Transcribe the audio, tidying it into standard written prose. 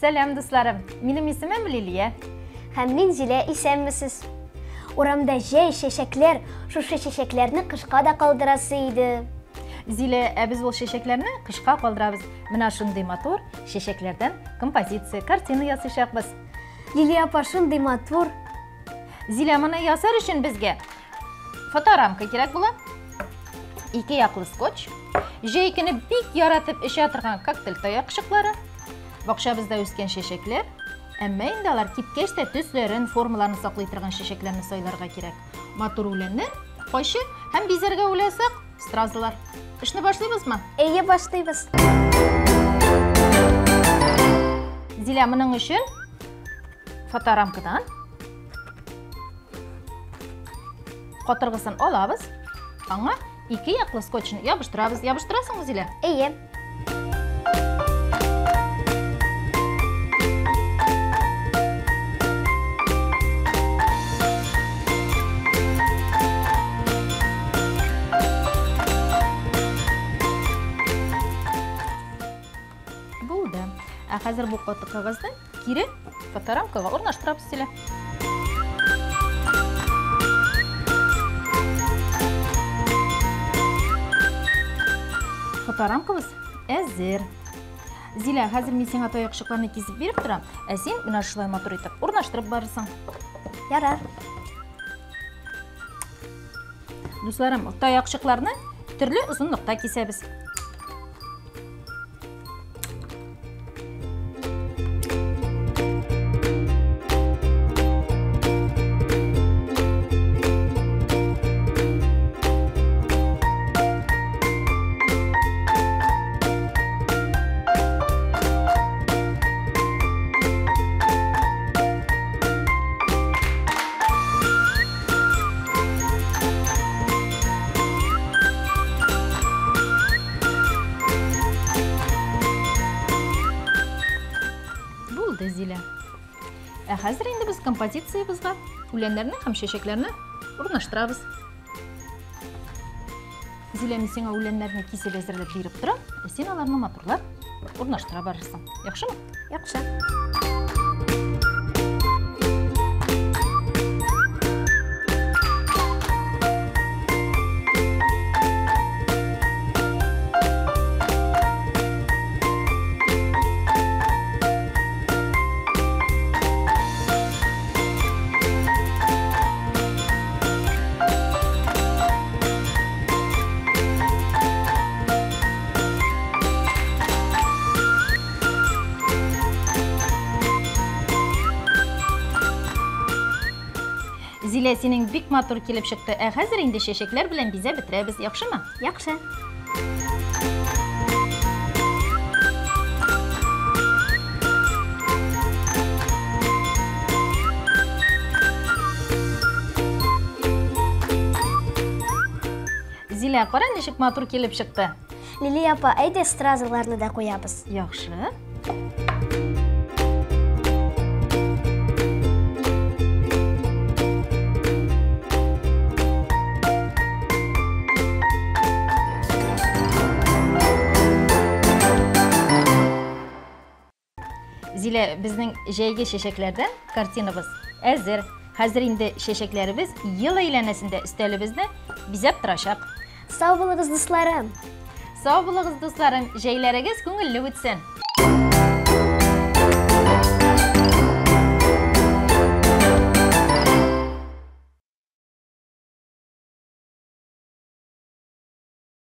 Сәлам, дусларым! Минем исемем Лилия. Һәм мин Зилә, исәнмесез. Урамда җәй, чәчәкләр, шушы чәчәкләрне кышка да калдырасы иде. Зилә, ә без ул чәчәкләрне кышка калдырабыз. Менә шундый матур чәчәкләрдән композиция, картина ясыйчакбыз. Лилия апа, шундый матур. Зилә, моны ясар өчен безгә фоторамка кирәк була. Ике яклы скотч. Җәй көне бик яратып эчә торган коктейль таякчыклары. Бакчабызда үскән чәчәкләр. Әмма инде алар кипкәч тә төсләрен, формаларын саклый торган чәчәкләрне сайларга кирәк. Матур үләннәр, кайчы һәм бизәргә уйласак, стразалар. Эшне башлыйбызмы? Әйе, башлыйбыз. Зилә, моның өчен фоторамкадан катыргысын алабыз. Аңа ике яклы скотчны ябыштырабыз. Ябыштырасыңмы, Зилә? Әйе. Булды. Ә хәзер бу каты кәгазьне кире фоторамкага урнаштырабыз, Зилә. Фоторамкабыз әзер. Зилә, хәзер мин сиңа таякчыкларны кисеп биреп торам, ә син менә шулай матур итеп урнаштырып барырсың. Ярар. Дусларым, таякчыкларны төрле озынлыкта кисәбез. Булды, Зилә. Ә хәзер инде без композициябезгә үләннәрне һәм чәчәкләрне урнаштырабыз. Зилә, мин сиңа үләннәрне кисеп әзерләп биреп торам, ә син аларны матурлап урнаштыра барырсың. Яхшымы? Яхшы. Зилә, синең бик матур килеп чыкты. Ә хәзер инде чәчәкләр белән бизәп бетерәбез, яхшымы? Яхшы. Зилә, кара ничек матур килеп чыкты. Лилия апа, әйдә стразаларны да куябыз. Яхшы. Зилә, безнең җәйге чәчәкләрдән картинабыз әзер. Хәзер инде чәчәкләребез ел әйләнәсендә өстәлебезне бизәп торачак. Сау булыгыз, дусларым! Сау булыгыз, дусларым! Җәйләрегез күңелле үтсен!